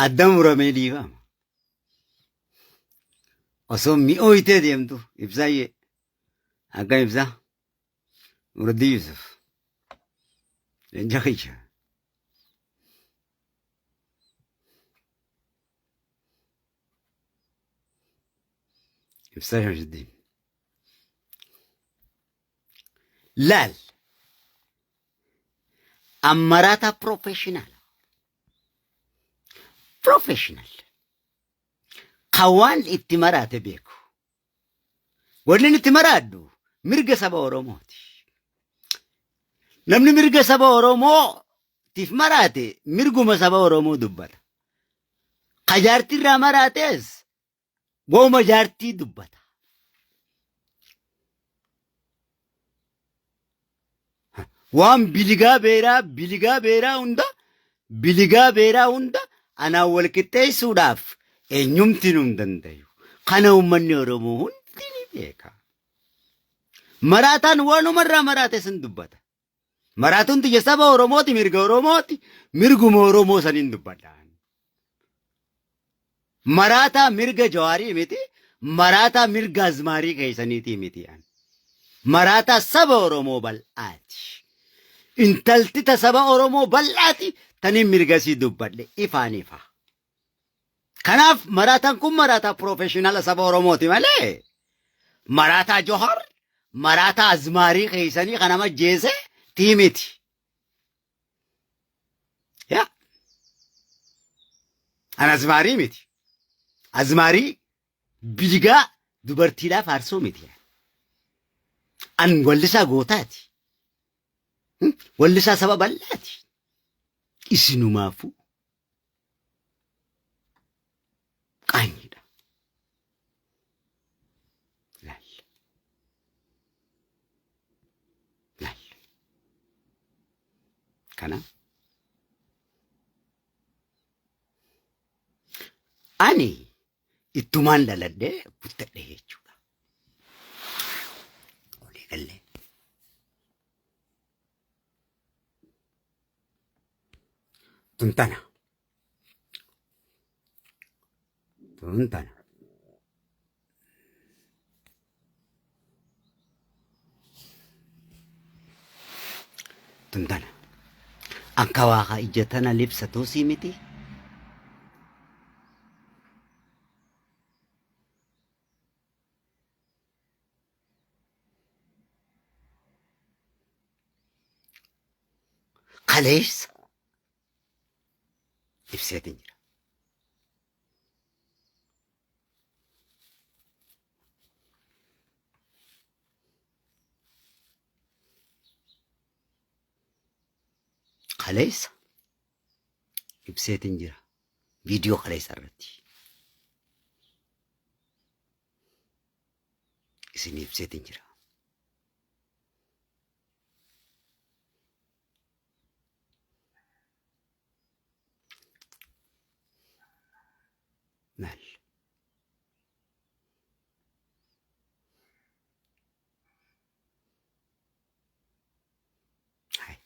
Adda muramee dhiifama. Osoo mi'ooytee deemtu ibsaayyee. Akkam ibsaa? Nuruddin Yusuf. Leenca kiyya. Ibsaa Shamsuddin. Laal. Ammaraataa professional. Professional. Kan waan itti maraate beeku. Wanni inni itti maraadhu mirga saba Oromooti. Namni mirga saba Oromootiif maraate mirguma saba Oromoo dubbata. Ka jaartiirraa maraates wauma jaartii dubbata. Waan biligaa beeraa biligaa beeraa hunda biligaa beeraa hunda anaan wal qixxeessuudhaaf eenyumti nu hin dandayu. Kana uummanni Oromoo hundi ni beeka. Maraataan waanumarraa maraate san dubbata. Maraatuun tiyya saba Oromooti mirga Oromooti mirguma Oromoo saniin dubbadha. Maraataa mirga Jawaarii miti, maraataa mirga Azmaarii keessaniitii miti an. Maraataa saba Oromoo bal'aati. Intalti ta saba Oromoo bal'aati taniin mirga sii dubbadhe ifaan ifa. Kanaaf maraataan kun maraataa piroofeeshinaala saba Oromooti malee maraataa Johar, maraataa Azmaarii keessanii kan nama jeese tii miti. Yaa. An azmaarii miti. Azmaarii biligaa dubartiidhaa faarsuu miti. An wallisaa gootaati. Wallisaa saba bal'aati. Isinumaafuu qaanyiidha. Laal. Laal. Kana ani ittumaan dhaladhee guddadhe jechuudha. Walii gallee. Tun tana. Tun tana. Tun tana. Akka waaqa ija tana libsatuu sii miti. Kaleessa ibseetiin jira. Kaleessa ibseetiin jira. Viidiyoo kaleessa irratti. Isin ibseetiin jira. Maal? Hai.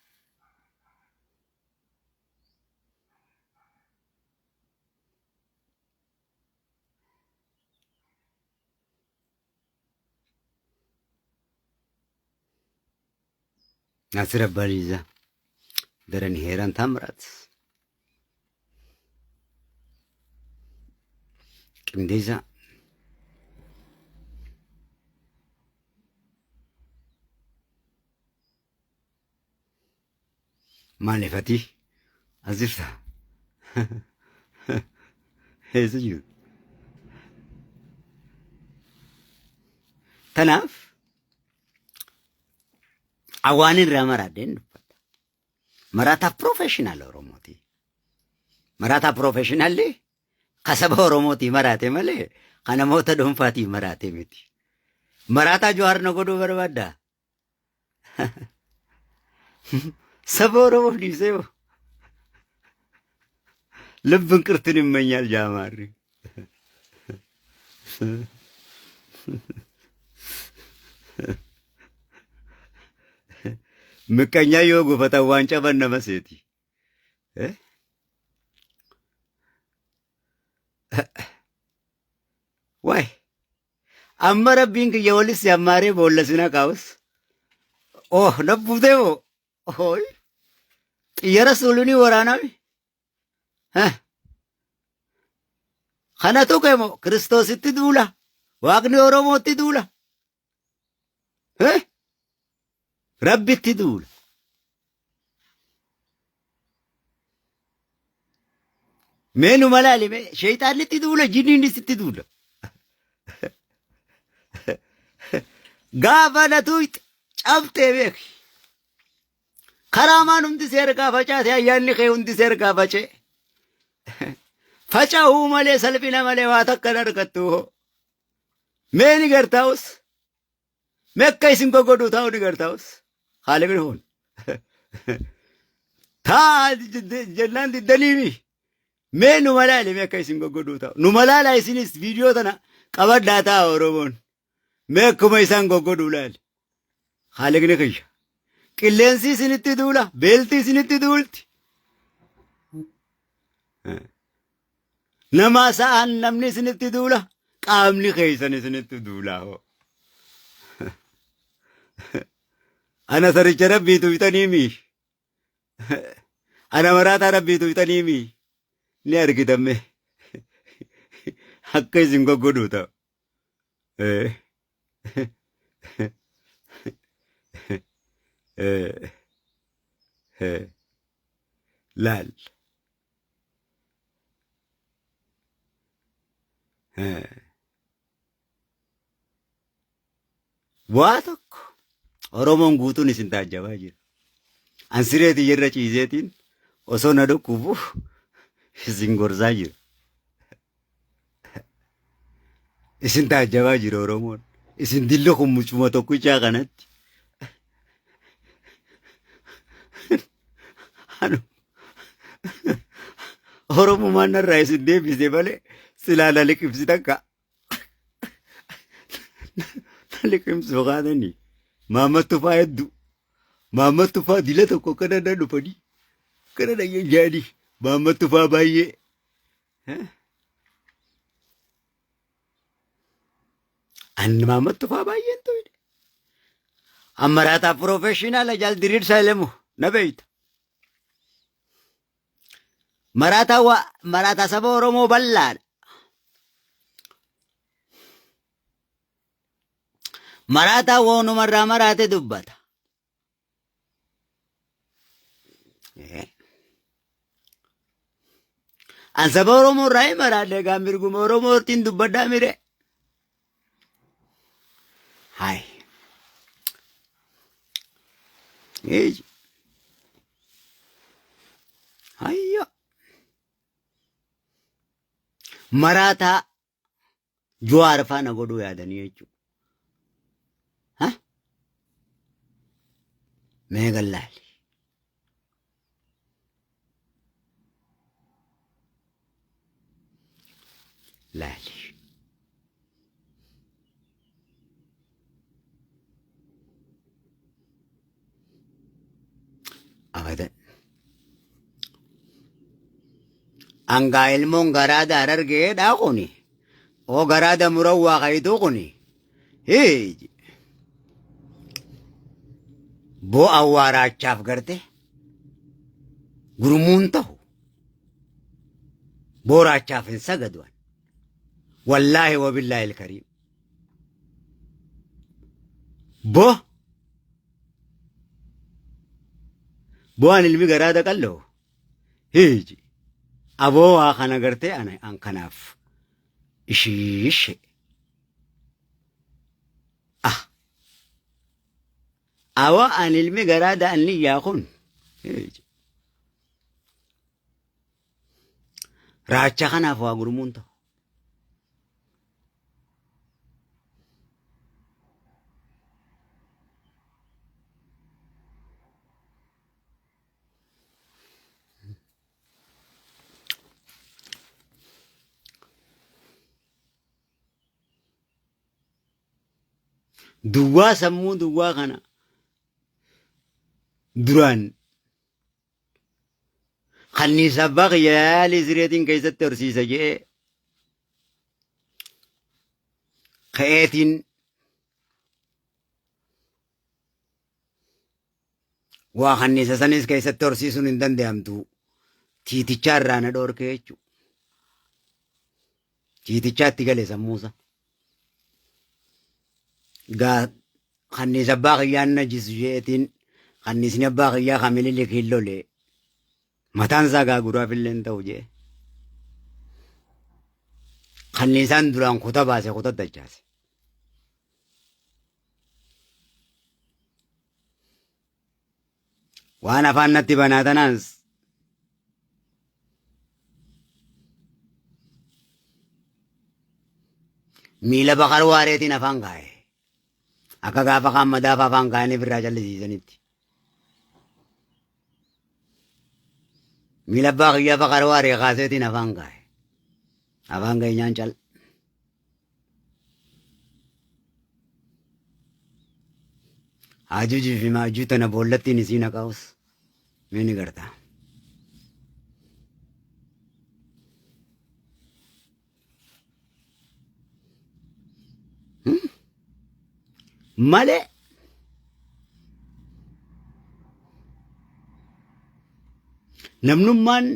Nasir Abbaliza Daran Heeran Taamiraat Qindeessaa Maaliif ati as jirta? Eessa jirtu? Tanaaf awwaan irraa maraadheen dubbadha. Maraataa professional Oromooti. Maraataa professionalli ka saba Oromootii maraate malee ka namoota dhuunfaatii maraate miti. Maraataa Jawaar na godhuu barbaaddaa? Saba Oromoo dhiisee hoo? ልብ እንቅርትን ይመኛል ጃማሪ ምቀኛ yoo gufatan waan caban nama seeti. Waay. Amma rabbiin kiyya walis si hammaaree boolla si naqaa'us. Oh, na buutee moo? Ooy. Xiyyara suulunii waraaname. Kana tuqe moo Kiristoositti duula. Waaqni Oromootti duula. Rabbitti duula. Mee nu malaali mee sheeyxaannitti duula jinniinis itti duula. Gaafa na tuqxe cabxee beeki. Karaamaan hundi si harkaa facaate ayyaanni kee hundi si harkaa faca'e. Faca'uu malee salphina malee waa takka hin argattu. Mee ni gartaa'us. Mee akka isin goggodhu taa'u ni gartaa'us. Haala bira hoon. Taa jennaan diddaniimi. Mee nu malaali mee akka isin goggodhu taa'u. Nu malaalaa isinis viidiyoo tana qabadhaa ta'a Oromoon. Mee akkuma isaan goggodhu laali. Haaliqni kiyya. Qilleensi isinitti duula, beelti isinitti duulti. Namaa sa'aan namni isinitti duula, qaamni keessan isinitti duula. Hoo. Ana saricha rabbii tuyxanii mii. Ana maraataa rabbii tuyxanii mii. Ni argitan mee. Akka isin goggodhu ta'u. Laal. Waa tokko Oromoon guutuun isin taajjabaa jira. An siree tiyya irra ciiseetiin osoo na dhukkubu isin gorsaa jira. Isin taajjabaa jira Oromoon. Isin dilli kun mucuma tokkichaa kanatti. Oromumaan narraa isin deebise malee silaa na liqimsitan ka'a. Na liqimsuu kaatanii. Maammat Tufaa hedduu. Maammat Tufaa dila tokko kana na dhufanii. Kana na jaanii. Maammat Tufaa baay'ee. An Maammat Tufaa baay'een tuyne. Ammaraataa piroofeeshinaala jaal diriirsaa elemu na beeyta. Maraataa waa maraataa saba Oromoo bal'aadha. Maraataa wanumarraa maraate dubbata. An saba Oromoo irraa hin maraadhe egaa mirguma Oromootiin dubbadhaa mire. Hai. Eeji. Hayya. Maraataa Jawaar faana godhuu yaadanii jechuudha. Ha? Mee gallaali. Laali. Abadan. Angaa ilmoon garaada harargeedhaa kuni. Oo garaada murawwaa kayituu kuni. Hii. Boo awwaaraachaaf garte gurmuun tahu. Booraachaaf hin sagaduan. Wallaahi wabillaahi ilkariim. Boo Bo'aan ilmi garaa daqalloo hiiji aboo waa kana gartee ana an kanaaf ishiishe ah awa an ilmi garaa da'anniyyaa kun hiiji raacha kanaaf waa gurmuun ta'u. Duwwaa sammuu duwwaa kana duraan Kanniisa abbaa kiyya yaalii sireetiin keessatti horsiisa je'ee. Ka'eetiin waa kanniisa sanis keessatti horsiisuun hin danda'amtu. Tiitichaa irraa na dhoorkee jechuudha. Tiitichaatti gale sammuusa. Gaa kanniisa abbaa kiyyaan na jisu jeetiin kanniisni abbaa kiyyaa kan Minilik hin lole. Mataan isaa gaaguraaf illee hin ta'u jee. Kanniisaan duraan kuta baase kuta dachaase. Waan afaan natti banaa tanaas miila bakar waareetiin afaan kaa'e. Akka gaafa kaan madaafa afaan kaa'anii birraa callisiisanitti. Miila abbaa kiyyaa bakar waaree kaaseetiin afaan kaa'e. Afaan keenyaan cal. Haajujii fi maajuu tana boollattiin isii naqaus mee ni garta. Malee namnummaan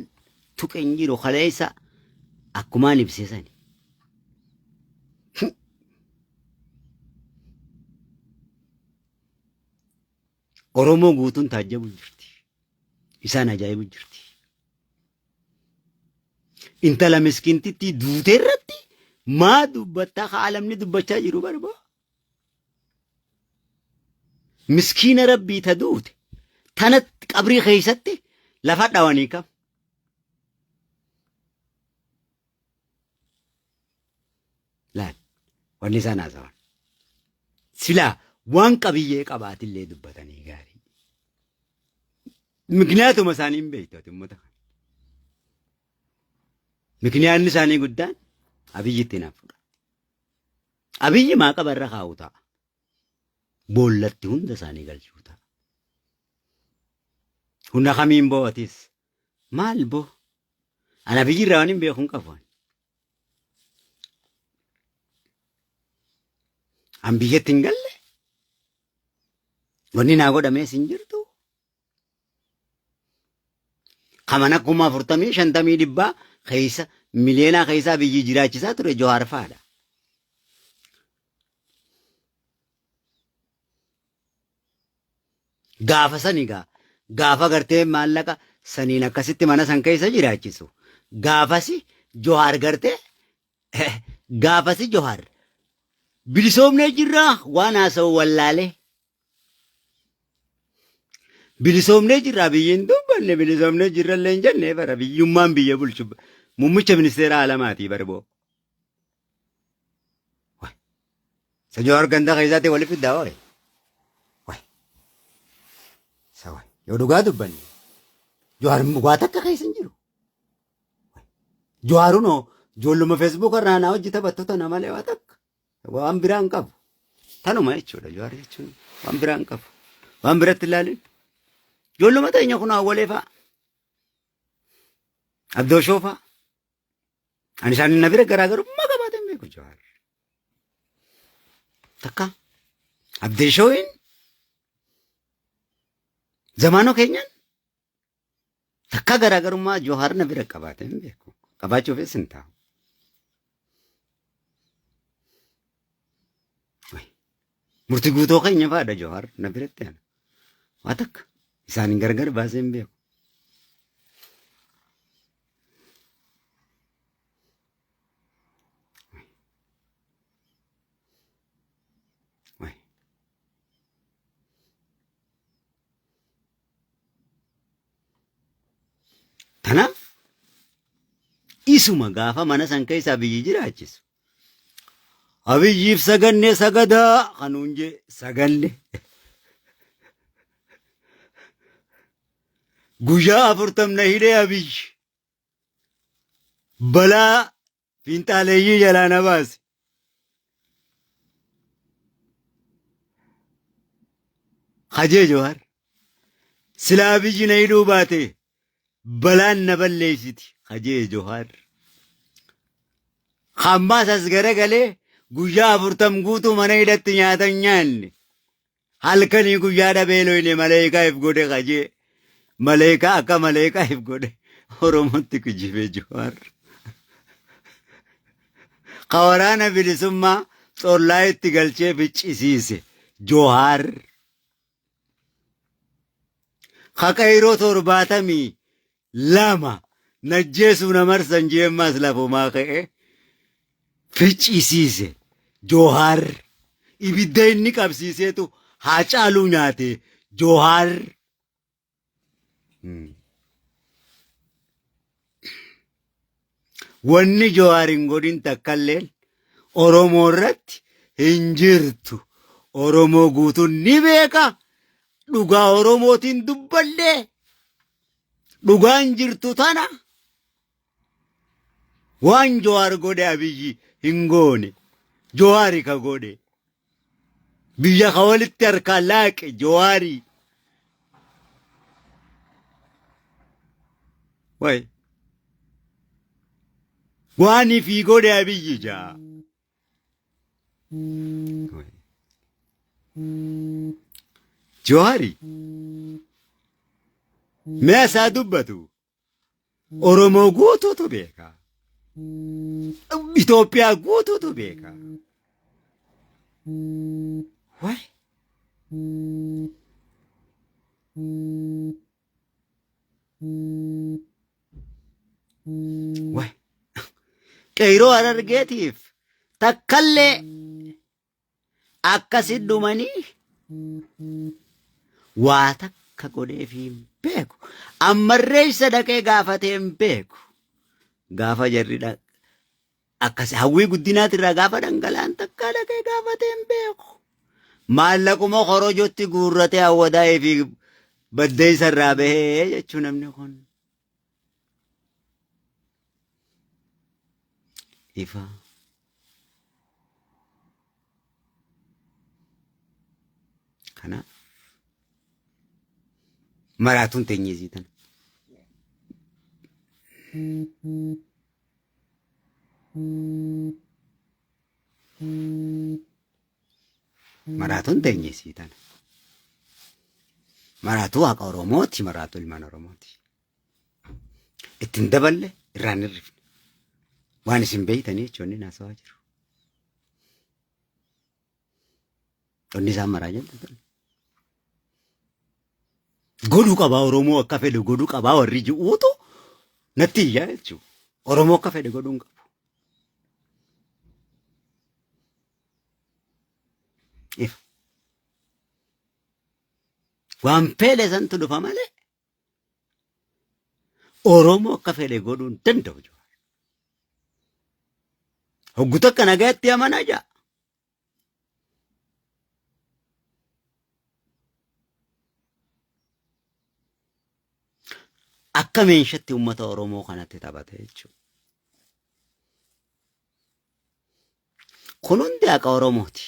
tuqe hin jiru kaleessa akkumaan ibse sani. Oromoo guutuun taajjabu jirti. Isaan ajaa'ibu jirti. Intala miskiintittii duutee irratti maa dubbattaa ka alamni dubbachaa jiru barbaa. Miskiina rabbii ta duute tana qabrii keessatti lafa dhawanii kam. Laal wanni isaan haasawan. Silaa waan qabiyyee qabaatillee dubbatanii gaarii. Mikniyaatuma isaanii hin beektu ati uummata kana. Mikniyaanni isaanii guddaan Abiyyi ittiin hafuudha. Abiyyi maaqaba irra kaa'u ta'a. Boollatti hunda isaanii galchuu ta'a. Hunda kamiin boo'atis maal boo? Ana Abiyyi irraa waan hin beeku hin qabu. An biyyatti hin galle. Wanni naa godhamees hin jirtu. Kaman akkuma afurtamii shantamii dhibbaa keessa miliyeenaa keessaa biyyi jiraachisaa ture Jawaar fa'aadha. Gaafa sani gaa gaafa gartee maallaqa saniin akkasitti mana san keessa jiraachisu. Gaafasi Jawaar gartee gaafasi Jawaar bilisoomnee jirraa waan haasa'u wallaalee. Bilisoomnee jirra biyyi hin dubbanne bilisoomnee jirra illee hin jenne bara biyyummaan biyya bulchu muummicha ministeera alamaatii barboo. Sa Jawaar ganda keessaatti wali fiddaa wayi. Wayi. Sa wayi. Yoo dhugaa dubbanne Jawaar waa takka keessa hin jiru. Jawaarunoo ijoolluma feesbuuka irraa naa hojii taphattu tana malee waa takka. Waan biraa hin qabu. Tanuma jechuudha Jawaar jechuun waan biraa hin qabu. Waan biratti ilaalin. Ijoolluma teenya kun awwalee fa'a. Abdooshoo fa'a. Ani isaan na bira garaagarummaa qabaatee hin beeku Jawaar. Takka Abdishooyin zamaanoo keenyaan takka garaagarummaa Jawaar na bira qabaatee hin beeku. Qabaachuufis hin taa'u. Murtii guutoo keenya fa'aadha Jawaar na biratti ana. Waa takka isaan gargar baasee hin beeku. Kanaaf isuma gaafa mana san keessaa biyyi jiraachisu. Abiyyiif saganne sagadaa kanuun jee saganne. Guyyaa afurtamna hidhee Abiyyi. Balaa fiinxaaleeyyii jalaa na baase. Hajee Jawaar. Silaa Abiyyi na hidhuu baate balaan na balleessiti. Hajee Jawaar. Ammaas as garagalee Guyyaa 40 guutuu mana hidhatti nyaata hin nyaanne. Halkanii guyyaa dhabee loyne maleekaa if godhe kajee. Maleekaa akka maleekaa if godhe Oromootti kijibee Jawaar. Ka waraana bilisummaa xollaa itti galchee ficcisiise Johaar. Ka qeyroo 72 najjeesuu na marsan jeemmaas lafumaa ka'e ficcisiise Johaar. Ibidda inni qabsiiseetu Haacaaluu nyaate Johaar. Wanni Jawaar hin godhin takkalleen Oromoo irratti hin jirtu. Oromoo guutuun ni beeka. Dhugaa Oromootiin dubbadhee dhugaan jirtu tana waan Jawaar godhe Abiyyi hin goone. Jawaari ka godhe. Biyya ka walitti harkaa laaqe Jawaarii. Wayi. Waan ifii godhe Abiyyi jaa. Jawaari. Mee isaa dubbatu. Oromoo guutuutu beeka. Itoophiyaa guutuutu beeka. Wayi. Wayi. Qeyroo Harargeetiif takkallee Akkasi dhumanii waa takka godheefii hin beeku. Ammarree isa dhaqee gaafatee hin beeku. Gaafa jarri akkasi hawwii guddinaatirraa gaafa dhangala'an takka dhaqee gaafatee hin beeku. Maallaquma korojotti guurratee hawwadaa'ee fi baddeessa irraa bahee jechuu namni kun. Ifa. Kanaaf maraatuun teenyee isii tana. Maraatuun teenyee isii tana. Maraatuu haqa Oromooti, maraatuu ilmaan Oromooti. Itti hin daballe irraa hin hirrifne. Waan isin beeytanii jechuun inni haasawaa jiru. Onni isaan maraa jirtu tun. Godhuu qabaa Oromoo akka fedhe godhuu qabaa warri ji'uutu natti iyyaa jechuudha. Oromoo akka fedhe godhuu hin qabu. Ifa. Waan fedhe santu dhufa malee Oromoo akka fedhe godhuu hin danda'u Jawaar. Hoggu takka nagaatti amanaa ja'a. Akka meeshatti uummata Oromoo kanatti taphate jechuudha. Kun hundi haqa Oromooti.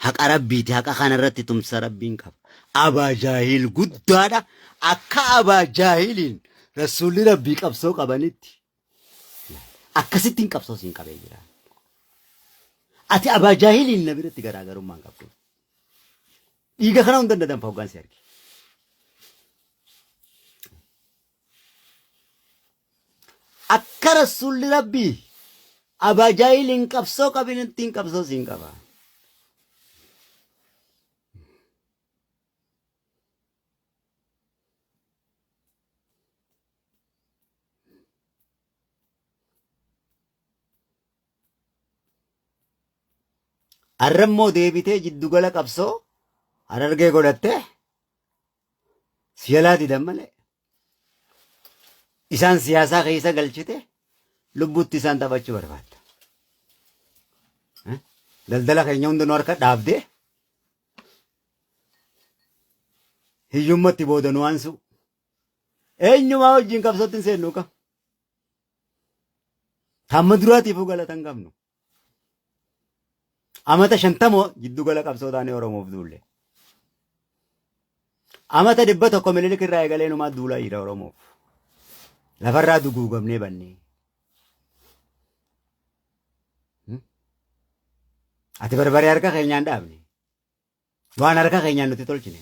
Haqa Rabbiiti. Haqa kanarratti tumsa Rabbiin qaba. Abaa jaahil guddaadha. Akka abaa jaahiliin rasuulli Rabbii qabsoo qabanitti akkasittiin qabsoo siin qabee jira. Ati abaa jaahiliin na biratti garaagarummaa hin qabdu. Dhiiga kana hunda na danfa hoggaan si arge. Akka rasuulli Rabbii abaa jaahiliin qabsoo qabinittiin qabsoo siin qaba. Arrammoo deebitee jiddugala qabsoo Harargee godhattee si jalaa didan malee. Isaan siyaasaa keessa galchite lubbutti isaan taphachuu barbaadda. Daldala keenya hundinuu harka dhaabdee hiyyummatti booda nu aansu. Eenyumaa wajjin qabsootti hin seennu qaba. Tamma duraatiifuu galata hin qabnu. Amata 50 jiddu gala qabsoo taanee Oromoof duulle. Amata 100 Minilik irraa eegalee numaa duulaa jira Oromoof. Lafarraa duguugamnee bannee. Ati barbaree harka keenyaan dhaabne. Waan harka keenyaan nuti tolchine.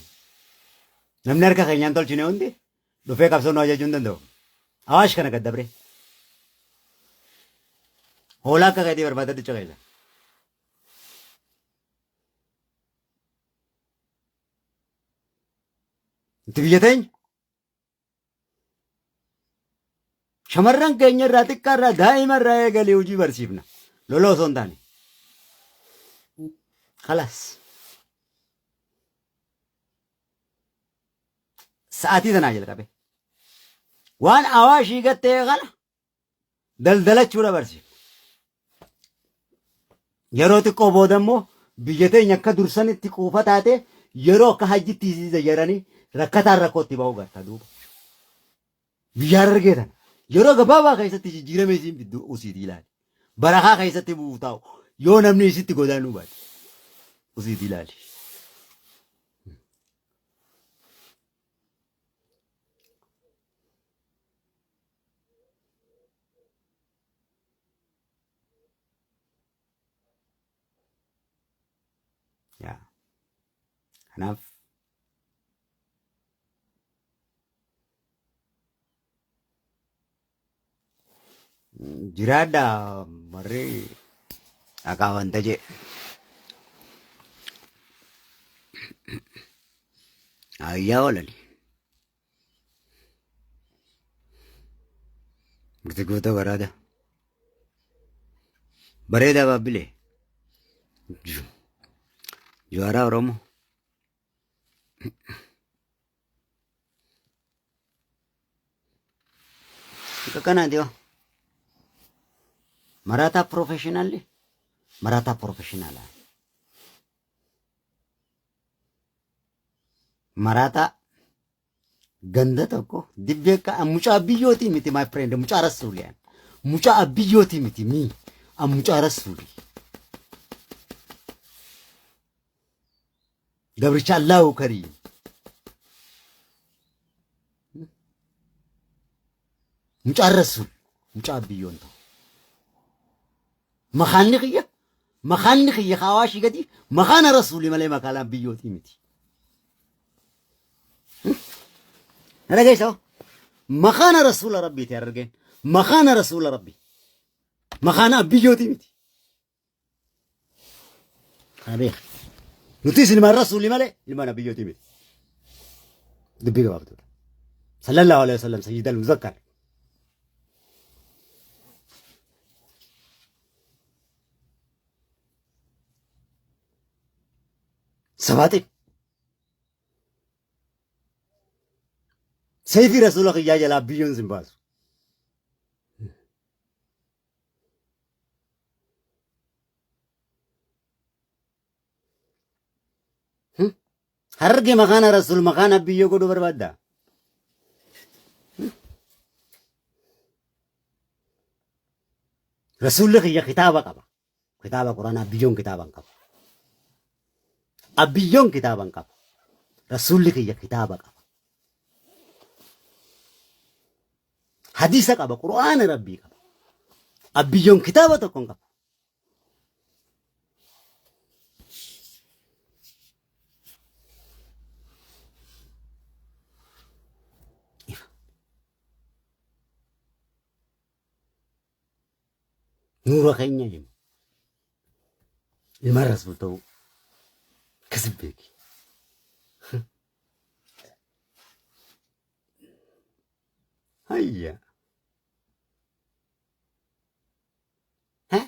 Namni harka keenyaan tolchine hundi dhufee qabsoo nu ajajuu hin danda'u. Awaash kana gad dabre. Hoolaa akka keetii barbaadadhu ceqeessa. Nuti biyya teenya shamarran keenya irraa xiqqaa irraa daa'ima irraa eegalee hojii barsiifna. Lola osoo hin taane. Kalaas. Sa'aatii sanaa jalqabe. Waan awaashii gattee kana daldalachuudha barsiifna. Yeroo xiqqoo booda immoo biyya teenya akka dursanitti quufa taate yeroo akka hajjitti isii zayyaranii rakkataan rakkootti ba'uu garta duuba. Biyya harargee tana yeroo gabaabaa keessatti jijjiirama isiin fiddu usiitii ilaali. Barakaa keessatti bu'uu taa'u yoo namni isitti godaanuu baate usiitii ilaali. Yaa. Kanaaf jiraadha warri dhaqaa wanta jee. Ayyaa oolani. Murti guutuu garaada. Bareedaa baabbilee. Juwaaraa Oromoo. Akka kanaati hoo. Maraataa piroofeshinaalli maraataa piroofeshinaalaa. Maraataa ganda tokko dibbee akka mucaa biyyootii miti my friend mucaa rasuuli an. Mucaa abbiyyootii miti mii an mucaa rasuuli. Gabricha Allahu karii. Mucaan rasuul mucaa abbiyyoon ta'u. Makaanni kiyya makaanni kiyya kawaashii gadi makaana rasuuli malee makaana abbiyyootii miti. Na dhageessa makaana rasuula rabbiiti harargeen makaana rasuula rabbi makaana abbiyyootii miti. Kana beeka. Nutis ilmaan rasuuli malee ilmaan abbiyyootii miti. Dubbii gabaabduudha. Sallallahu alaihi wasallam sayyidal muzakkar. Sabaaxin. Seefii rasuula kiyyaa jalaa biyyoon sin baasu. Harargee makaana rasuul makaana biyyoo godhuu barbaadda. Rasuulli kiyya kitaaba qaba. Kitaaba Quraanaa biyyoon kitaaba hin qabu. Abiyyoon kitaaba hin qabu. Rasuulli kiyya kitaaba qaba. Hadiisa qaba, Qur'aana Rabbii qaba. Abiyyoon kitaaba tokko hin qabu. Ifa. Nuura keenya himu. Ilmaan Rasuul ta'uu. Akkasi beeki. Hayya. Heh?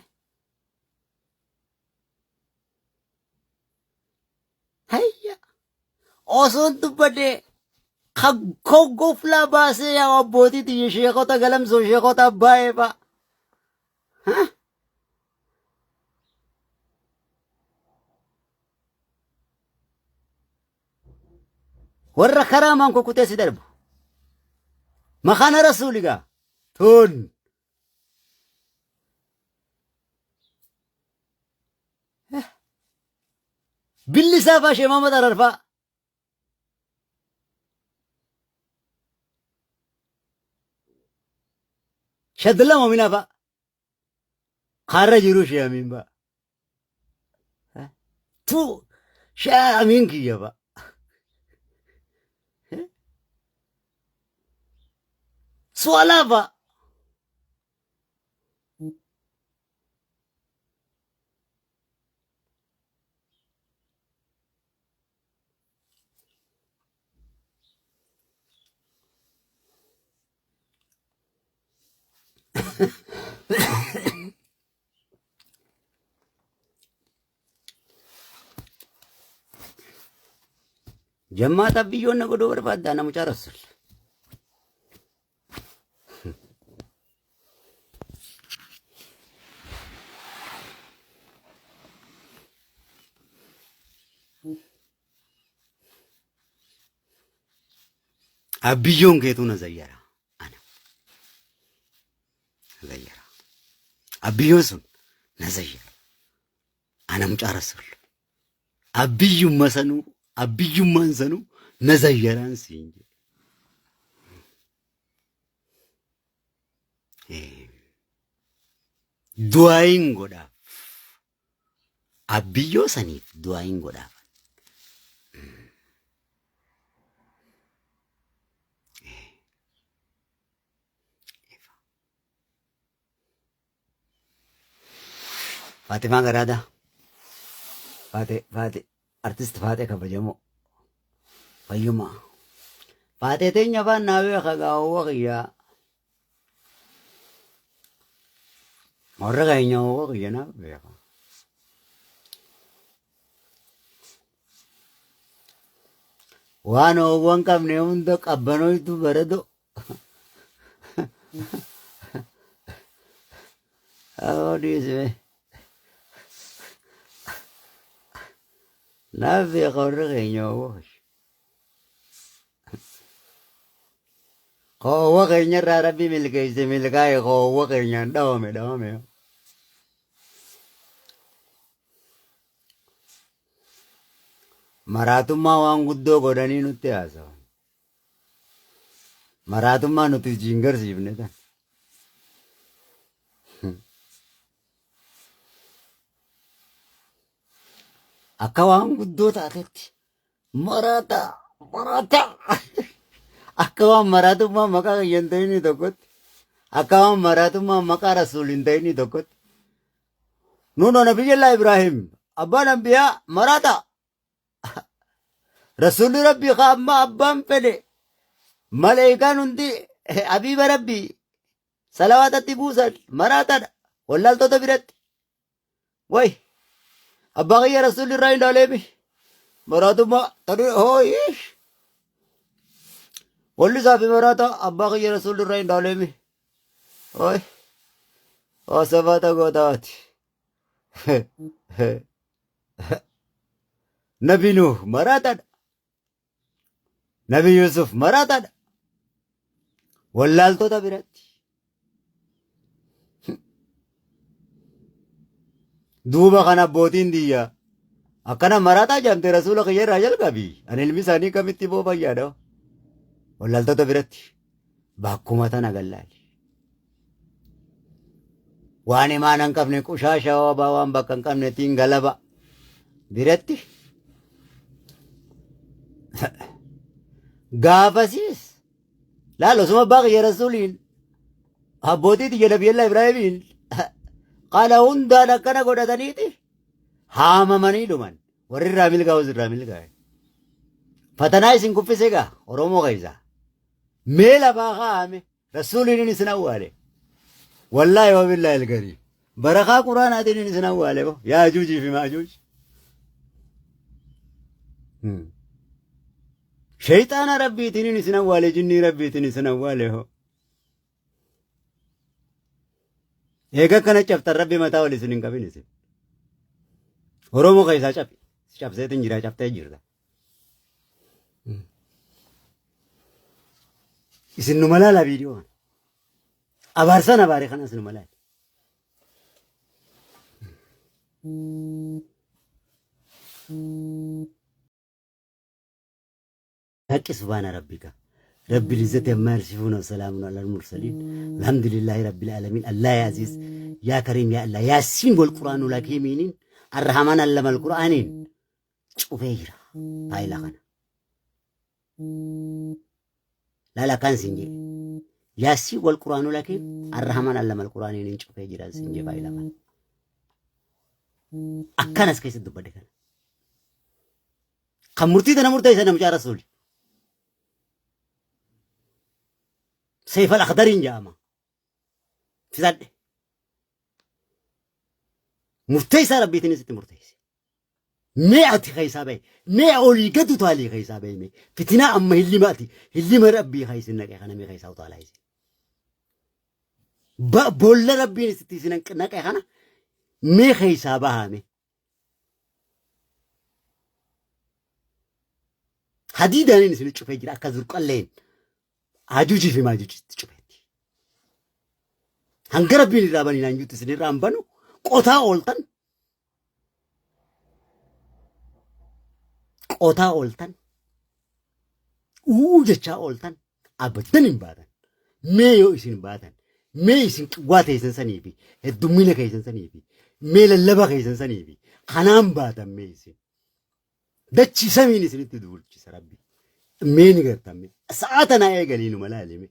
Hayya. Osoon dubbadhee koggoflaa baasee yaa abbootii tiyya sheekota galamsoo sheekota abbaa eebaa. Hah? Warra karaa maan kukkutee si darbu. Makaana rasuuli gaa. Tun. Billi isaa faa sheemaa maxararfaa. Shaddala moominaa faa. Kaarra jiru ishee amiin faa. Tuu shaamiin kiyya fa'a. Su'alaa fa'a. Jammaata biyyoon na godhuu barbaaddaa na mucaa rasul. Abiyyoon keetuu na zayyara. Ana. Na zayyara. Abiyyoon sun na zayyara. Ana mucaa rasul. Abiyyumma sanuu abiyyummaan sanuu na zayyaraan siin jedhe. Du'aayin godhaaf. Abbiyyoo saniif du'aayin godhaaf. Faatimaa Garaadaa. Faate Faate artist Faate kabajamoo. Fayyumaa. Faatee teenya afaan naa beeka gaawwa kiyyaa. Warra keenya hoo kiyya naaf beeka. Waan oowwan qabne hunda qabbanoytu baredo. Awoo dhiisime. Naaf beeka warri keenya oowwa kiyya. Koowwa keenya irraa rabbi milkeesse milkaa'e koowwa keenyaan dhawame dhawame. Maraatummaa waan guddoo godhanii nutti haasawan. Maraatummaa nuti hojii hin garsiifne tan. Akka waan guddoo taatetti Maraataa! Maraataa! Akka waan maraatummaa maqaa kiyya hin ta'inii tokkotti. Akka waan maraatummaa maqaa rasuul hin ta'inii tokkotti. Nuno Nabiyyallaa Ibraahim abbaan ambiyaa maraataa. Rasuulli Rabbii ka amma abbaan fedhe maleekaan hundi habiiba Rabbii salawaatatti buusan maraataadha wallaaltota biratti. Way abbaa kiyya rasuulli irraa hin dhaaleemi. Maraatummaa taduu hooyi. Walli isaa fi maraata abbaa kiyya rasuulli irraa hin dhaaleemi. Hooyi. Hoosafaata gootaati. Nabi Nuh maraataadha. Nabi Yusuf maraataadha. Wallaaltota biratti. Duuba kan abbootiin diyyaa akkana maraataa jedhamte rasuula kiyya irraa jalqabi. Ani ilmi isaanii kamitti boo fayyaadha. Wallaaltota biratti bakkuma tana gallaali. Waan imaana hin qabne qushaasha wabaa waan bakka hin qabne tiin galaba biratti gaafasiis laal osuma abbaa kiyya rasuuliin abbootii tiyya nabiyallaa Ibraahimiin kana hundaan akkana godhataniiti haamamanii dhuman warri irraa milkaa'us irraa milkaa'e. Fatanaa isin kuffise egaa Oromoo keessaa mee lafaa kaa'ame Rasuuliin isin awwaale. Wallaahi wa billaahi alkariim. Barakaa Quraanaatiin inni isin awwaale boo. Yaa Ajuujii fi Maajuuj. Shayxaana Rabbiitiin inni isin awwaale jinnii Rabbiitiin isin awwaale hoo. Eega akkana cabtan Rabbi mataa ol isin hin qabin isin. Oromoo keessaa cabi. Cabseetiin jira cabtee jirta. Isin numa laala viidiyoo kana. Abaarsan abaare kanas numa laala. Haqqi subhaana rabbika. Rabbil izzati amma yasifuun wa salaamun alal mursaliin. Alhamdulillahi rabbil aalamiin. Allah ya aziz. Ya karim ya Allah. Yaasiin wal quraanul hakiimiiniin. Arrahamaan allamal quraaniin. Cufee jira faayila kana. Laala akkaan siin jedhe. Yaassii wal quraanuu lakee arrahamaan allamal quraaniin hin cufee jira siin jedhe faayila kana. Akkanas keessatti dubbadhe kana. Kan murtii tana murteesse namichaa rasuuli. Seefal akhdariin jedhama. Filadhe. Murteessaa rabbiitiinis itti murteesse. Mee ati keessaa bahi. Mee olii gad utaalii keessaa bahi mee. Fitinaa amma hillima ati hillima rabbii kan isin naqe kana mee keessaa utaalaa isin. Boolla rabbiin isitti isin naqe kana mee keessaa bahaa mee. Hadiidaaniin isin cufee jira akka zurqalleen ajuujii fi maajuujitti cufeetti. Hanga rabbiin irraa banii naan juttu isin irraa hin banu qotaa ooltan qotaa ooltan uu jechaa ooltan abadan hin baatan. Mee yoo isin baatan mee isin qawwaa teessan sanii fi heddummina keessan sanii fi mee lallaba keessan sanii fi kanaan baatan mee isin. Dachii samiin isinitti duulchisa rabbi. Mee ni gartan mee. Sa'a tanaa eegalii numa laalime.